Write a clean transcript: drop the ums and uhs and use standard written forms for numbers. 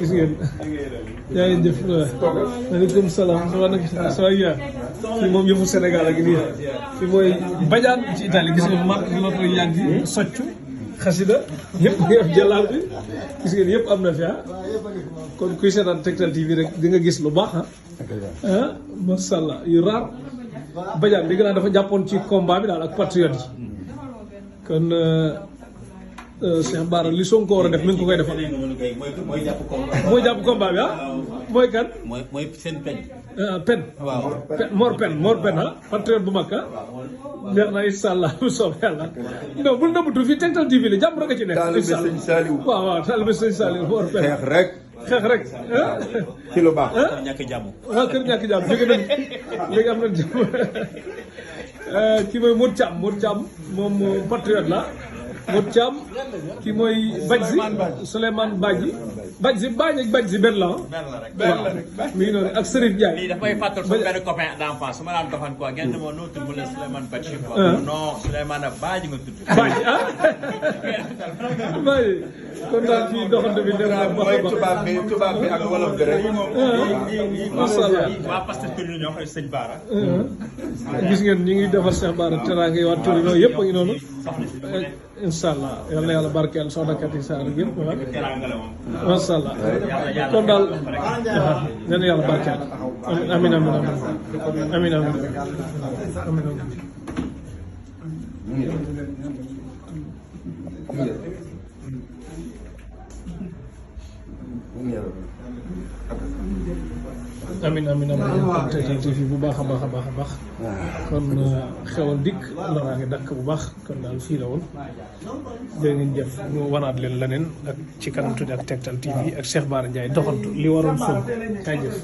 gis ngeen yaa ngi jëf maaleykum salaam ça va yaa fii moom yëfu Sénégal ak nii fii mooy bajaan ci Italie gis ngeen marque bi ma koy yàgg soccu xasida yëpp nga def jëlaat bi gis ngeen yëpp am na fi kon kuy seetaan Tektal TV rek di nga gis lu baax macha allah yu raar bajaan bi gën a dafa jàppoon ci combat bi daal ak patriote yi kon Cheikh Bara li Sonko war a def mi ngi ko koy defal. mooy jàpp combat bi mooy kan. mooy seen pen. pen. waaw Mor pen patriote bu mag neex na incha allah bu soobee yàlla non bul nëbbatu fii Tektal TV la jàmm rek a ci nekk. incha allah taalibe sëñ Saliou. waaw taalibe sëñ Saliou Mor pen. xeex rek. ci lu baax. kër ñàkk jàmm. waaw kër ñàkk jàmm jóge nañ léegi am na jàmm kii mooy Modou Thiam moom patriote la. Modou Thiam kii mooy Badji Souleymane Badji benn la mi ngi noonu ak Serif Ndiaye. lii dafay fàttali sama benn copain d'enfance su ma daan doxan quoi ngeen ne ma noo tudd mu ne Souleymane Badji quoi. non Souleymane Badji nga tudd. Badji Badji kon daal fii doxante bi dem na mooy tubaab bi ak wolof bi rek. macha allah waa Pastef Torino ñoo koy sëñ Bara. gis ngeen ñi ngi defar Cheikh Bara teraanga yi waa Torino yëpp a ngi noonu. incha allah yal na yàlla barkeel soxna Kati Sarr yëpp macha allah kon daal yal na yàlla barkeel amiin amiin Tektal TV bu baax a baax kon xewal dikk loraa ngi dakk bu baax kon daal fii la woon dégg ngeen jëf ñu wanaat leen leneen ak ci kanam tuuti ak Tektal TV ak Cheikh Bara Ndiaye doxantu li waroon Sonko kay jëf